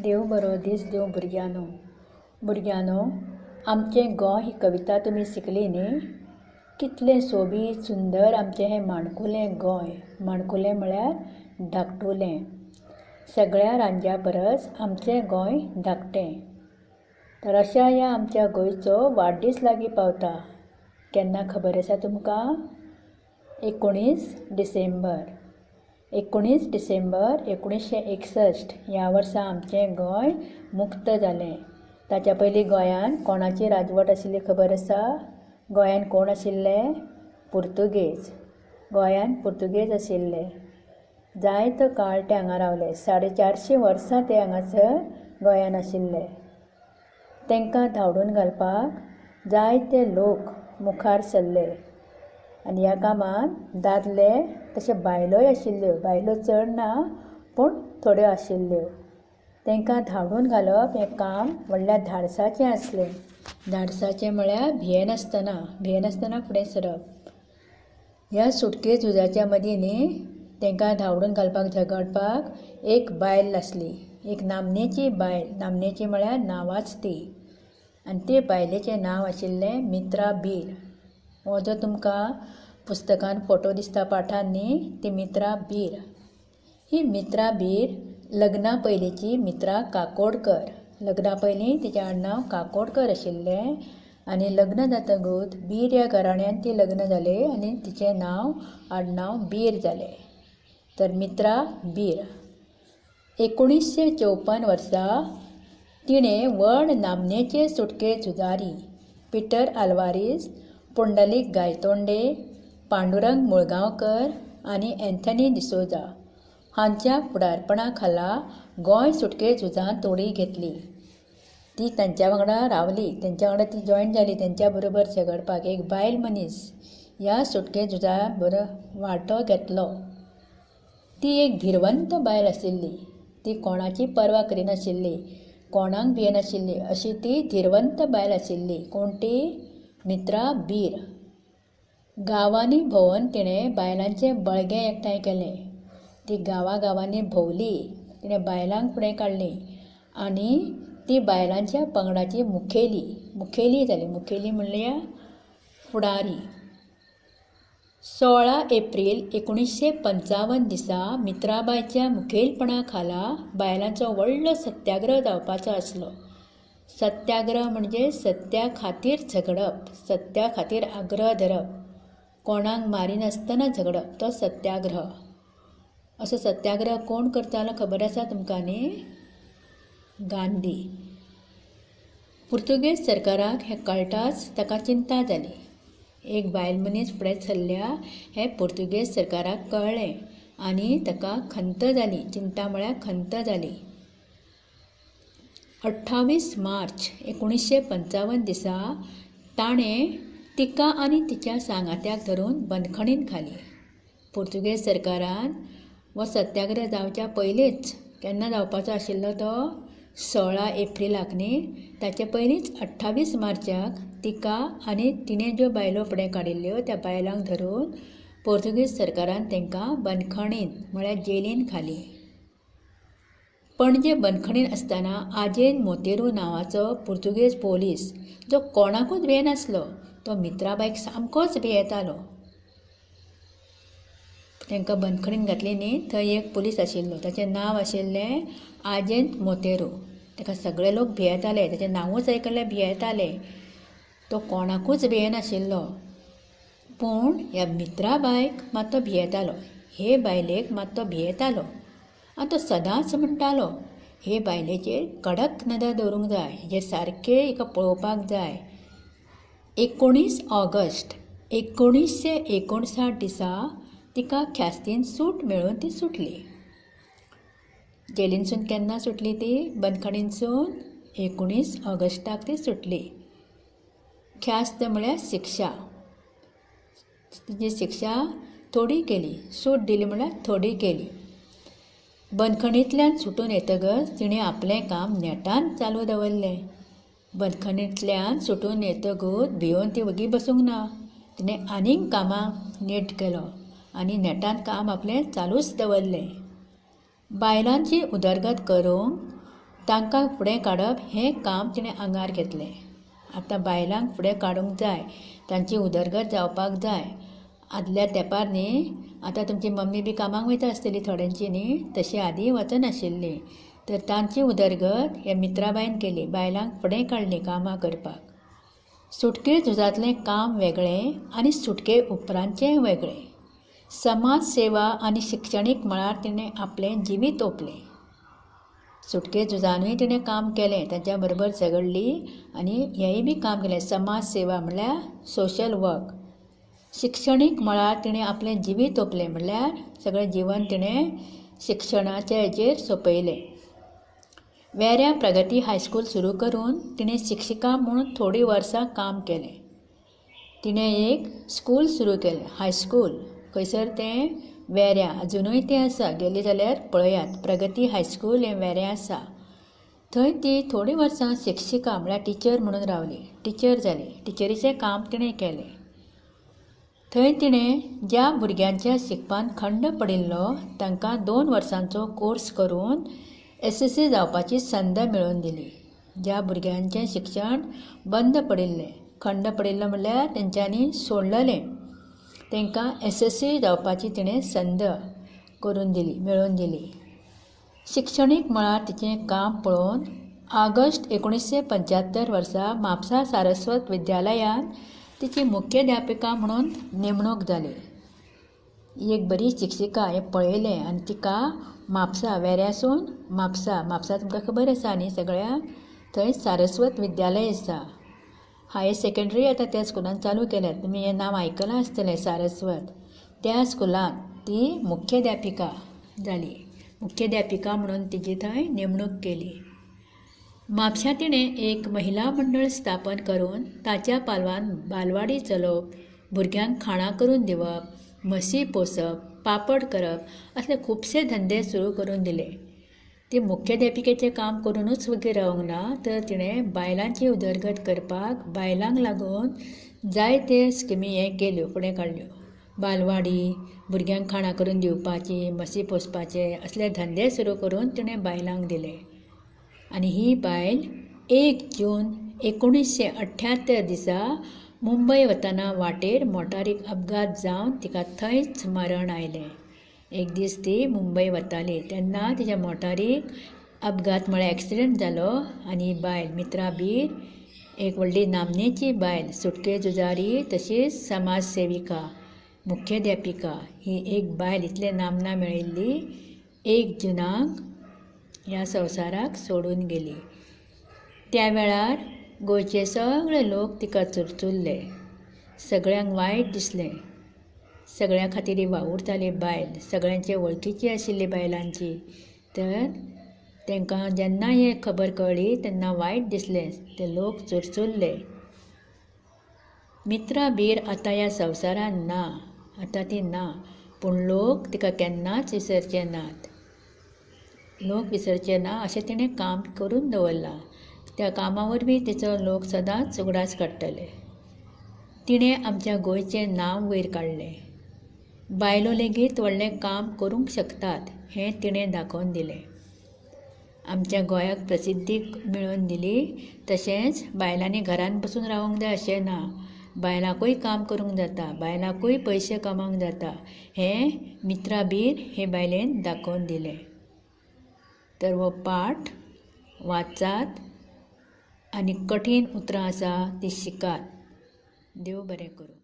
देव बरो दीस दिवं भुरग्यांनो. भुरग्यांनो, आमचें गोंय ही कविता तुमी शिकली न्ही? कितलें सोबीत सुंदर आमचें हें माणकुलें गोंय. माणकुलें म्हळ्यार धाकटुलें. सगळ्या राज्यां परस आमचें गोंय धाकटें. तर अशा ह्या आमच्या गोंयचो वाडदीस लागीं पावता. केन्ना खबर आसा तुमकां? 19 डिसेंबर. 19 डिसेंबर 1961 ह्या वर्सा आमचें गोंय मुक्त जालें. ताच्या पयलीं गोंयांत कोणाची राजवट आशिल्ली खबर आसा? गोंयांत कोण आशिल्ले? पुर्तुगेज. गोंयांत पुर्तुगेज आशिल्ले. जायतो काळ ते हांगा रावले. 450 वर्सां ते हांगासर गोंयांत आशिल्ले. तांकां धांवडून घालपाक जायते लोक मुखार सरले आनी ह्या कामांत दादले तशे बायलोय आशिल्ल्यो. बायलो चड ना, पूण थोड्यो आशिल्ल्यो. तांकां धांवडून घालप हें काम व्हडल्या धाडसाचें आसलें. धाडसाचें म्हळ्यार भियेनासतना, भियेनासतना फुडें सरप. ह्या सुटके झुजाच्या मदीं न्ही तांकां धांवडून घालपाक झगडपाक एक बायल आसली. एक नामनेची बायल. नामनेची म्हळ्यार नांवाच ती. आनी ते बायलेचें नांव आशिल्लें मित्रा बीर. हो जो तुमकां पुस्तकान फोटो दिसता पाठान न्ही, ती मित्रा बीर. ही मित्रा बीर लग्ना पयलींची मित्रा काकोडकर. लग्ना पयलीं तिचें आडनांव काकोडकर आशिल्लें आनी लग्न जातकूच बीर ह्या घराण्यान ती लग्न जालें आनी तिचें नांव आडनांव बीर जालें. तर मित्रा बीर 1954 वर्सा तिणें व्हड नामनेचे सुटके झुजारी पिटर आल्वारीस, पुंडलीक गायतोंडे, पांडुरंग मुळगांवकर आनी अँथनी डिसोजा हांच्या फुडारपणा खाला गोंय सुटके झुजांत उडी घेतली. ती तांच्या वांगडा रावली, तांच्या वांगडा ती जॉयन जाली, तांच्या बरोबर झगडपाक. एक बायल मनीस ह्या सुटके झुजा बरो वांटो घेतलो. ती एक धिरवंत बायल आशिल्ली. ती कोणाची पर्वा करिनाशिल्ली, कोणाक भियेनाशिल्ली, अशी ती धिरवंत बायल आशिल्ली. कोण ती? मित्रा बीर. गांवांनी भोंवन तिणें बायलांचें बळगें एकठांय केलें. ती गांवागांवांनी भोंवली, तिणें बायलांक फुडें काडलीं आनी ती बायलांच्या पंगडाची मुखेली, मुखेली जाली. मुखेली म्हणल्यार फुडारी. 16 एप्रील 1955 दिसा मित्राबायच्या मुखेलपणा खाला बायलांचो व्हडलो सत्याग्रह जावपाचो आसलो. सत्याग्रह म्हणजे सत्या खातीर झगडप, सत्या खातीर आग्रह धरप, कोणाक मारिनासतना झगडप, तो सत्याग्रह. असो सत्याग्रह कोण करतालो खबर आसा तुमकां न्ही? गांधी. पुर्तुगेज सरकाराक हें कळटाच ताका चिंता जाली. एक बायल मनीस फुडें सरल्या हें पुर्तुगेज सरकाराक कळ्ळें आनी ताका खंत जाली. चिंता म्हळ्यार खंत जाली. 28 मार्च 1955 दिसा ताणें तिका आनी तिच्या सांगात्याक धरून बंदखणींत घाली. पुर्तुगेज सरकारान हो सत्याग्रह जावच्या पयलींच, केन्ना जावपाचो आशिल्लो तो? 16 एप्रिलाक न्ही, ताचे पयलींच 28 मार्चाक तिका आनी तिणें ज्यो बायलो फुडें काडिल्ल्यो त्या बायलांक धरून पुर्तुगेज सरकारान तांकां बंदखणींत म्हळ्यार जेलीन घाली. पणजे बंदखणींत आसतना आजेन मोतेरू नांवाचो पुर्तुगेज पोलीस, जो कोणाकूच भियेनासलो, तो मित्राबायक सामकोच भियेतालो. तांकां बंदखणींत घातली न्ही, थंय एक पोलीस आशिल्लो, ताचें नांव आशिल्लें आजेंत मोतेरो. ताका सगळे लोक भियेताले, ताचें नांवूच आयकल्यार भियेताले. तो कोणाकूच भियेनाशिल्लो, पूण ह्या मित्राबायक मात तो भियेतालो. हे बायलेक मात तो भियेतालो आनी तो सदांच म्हणटालो, हे बायलेचेर कडक नदर दवरूंक जाय, हेजेर सारकें हिका पळोवपाक जाय. 19 ऑगस्ट 1959 दिसा तिका ख्यास्तीन सूट मेळून ती सुटली. जेलीनसून केन्ना सुटली ती? बंदखणीनसून 19 ऑगस्टाक ती सुटली. ख्यास्त म्हळ्यार शिक्षा. तिची शिक्षा थोडी केली, सूट दिली म्हळ्यार थोडी केली. बंदखणींतल्यान सुटून येतकच तिणें आपलें काम नेटान चालू दवरलें. बंदखणींतल्यान सुटून येतकूच भियोवन ती वगी बसूंक ना. तिणें आनीक कामाक नेट केलो आनी नेटान काम आपलें चालूच दवरलें. बायलांची उदरगत करूंक तांकां फुडें काडप हें काम तिणें आंगार घेतलें. आतां बायलांक फुडें काडूंक जाय, तांची उदरगत जावपाक जाय. आदल्या तेंपार न्ही, आतां तुमची मम्मी बी कामाक वयता आसतली थोड्यांची न्ही, तशी आदीं वचनाशिल्ली. तर तांची उदरगत ह्या मित्राबायन केली, बायलांक फुडें काडलीं कामां करपाक. सुटके झुजांतलें काम वेगळें आनी सुटके उपरांतचें वेगळें. समाज सेवा आनी शिक्षणीक मळार तिणें आपलें जिवीत ओंपलें. सुटके झुजानूय तिणें काम केलें, तांच्या बरोबर झगडली आनी हेंय बी काम केलें. समाज सेवा म्हणल्यार सोशल वर्क. शिक्षणीक मळार तिणें आपलें जिवीत ओंपलें, म्हणल्यार सगळें जिवन तिणें शिक्षणाचे हेजेर सोंपयलें. वेऱ्यां प्रगती हायस्कूल सुरू करून तिणें शिक्षिका म्हूण थोडीं वर्सां काम केलें. तिणें एक स्कूल सुरू केलें, हायस्कूल. खंयसर तें? वेऱ्यां. अजुनूय तें आसा, गेली जाल्यार पळयात. प्रगती हायस्कूल हें वेऱ्यां आसा. थंय ती थोडीं वर्सां शिक्षिका म्हळ्यार टिचर म्हणून रावली. टिचर जाली, टिचरीचें काम तिणें केलें. थंय तिणें ज्या भुरग्यांच्या शिकपान खंड पडिल्लो तांकां 2 वर्सांचो कोर्स करून SSC जावपाची संद मेळोवन दिली. ज्या भुरग्यांचें शिक्षण बंद पडिल्लें, खंड पडिल्लो म्हणल्यार तेंच्यांनी सोडलेलें, तांकां SSC जावपाची तिणें संद करून दिली, मेळोवन दिली. शिक्षणीक मळार तिचें काम पळोवन ऑगस्ट 1975 वर्सा म्हापसा सारस्वत विद्यालयांत तिची मुख्याध्यापिका म्हणून नेमणूक जाली. एक बरी शिक्षिका हें पळयलें आनी तिका म्हापसा, वेऱ्यासून म्हापसा, म्हापसा तुमकां खबर आसा न्ही सगळ्यांक, थंय सारस्वत विद्यालय आसा. हायर सेकेंडरी आतां त्या स्कुलान चालू केल्यात, तुमी हें नांव आयकलां आसतलें, सारस्वत. त्या स्कुलांत ती मुख्याध्यापिका जाली. मुख्याध्यापिका म्हणून तिची थंय नेमणूक केली. म्हापश्यां तिणें एक महिला मंडळ स्थापन करून ताच्या पालवान बालवाडी चलोवप, भुरग्यांक खाणां करून दिवप, म्हशी पोसप, पापड करप असले खुबशे धंदे सुरू करून दिले. ती मुख्याध्यापिकेचें काम करुनूच वगी रावंक ना, तर तिणें बायलांची उदरगत करपाक बायलांक लागून जायते स्किमी हें केल्यो, फुडें काडल्यो. बालवाडी, भुरग्यांक खाणां करून दिवपाची, म्हशी पोसपाचे असले धंदे सुरू करून तिणें बायलांक दिले. आनी ही बायल 1 जून 1978 दिसा मुंबय वतना वाटेर मोटारीक अपघात जावन तिका थंयच मरण आयलें. एक दीस ती मुंबय वताली तेन्ना तिच्या मोटारीक अपघात म्हळ्यार एक्सिडंट जालो आनी बायल मित्रा बीर, एक व्हडली नामनेची बायल, सुटके झुजारी, तशीच समाजसेविका, मुख्याध्यापिका, ही एक बायल इतलें नामना मेळिल्ली 1 जुनाक ह्या संवसाराक सोडून गेली. त्या वेळार गोंयचे सगळे लोक तिका चुरचुरले, सगळ्यांक वायट दिसलें. सगळ्यां खातीर ही वावुरताली बायल, सगळ्यांचे वळखीची आशिल्ली बायलांची. तर तांकां जेन्ना हें खबर कळ्ळी तेन्ना वायट दिसलें, ते लोक चुरचुरले. मित्रा बीर आतां ह्या संवसारांत ना, आतां ती ना, पूण लोक तिका केन्नाच विसरचे नात. लोक विसरचे ना अशें तिणें काम करून दवरलां. त्या कामा वरवीं तिचो लोक सदांच उगडास काडटले. तिणें आमच्या गोंयचें नांव वयर काडलें. बायलो लेगीत व्हडलें काम करूंक शकतात हें तिणें दाखोवन दिलें. आमच्या गोंयाक प्रसिद्धी मेळोवन दिली. तशेंच बायलांनी घरांत बसून रावंक जाय अशें ना, बायलांकूय काम करूंक जाता, बायलांकूय पयशे कमोवंक जाता हें मित्रा बीर हे बायलेन दाखोवन दिलें. तर हो पाठ वाचात आनी कठीण उतरां आसा तीं शिकात. देव बरें करूं.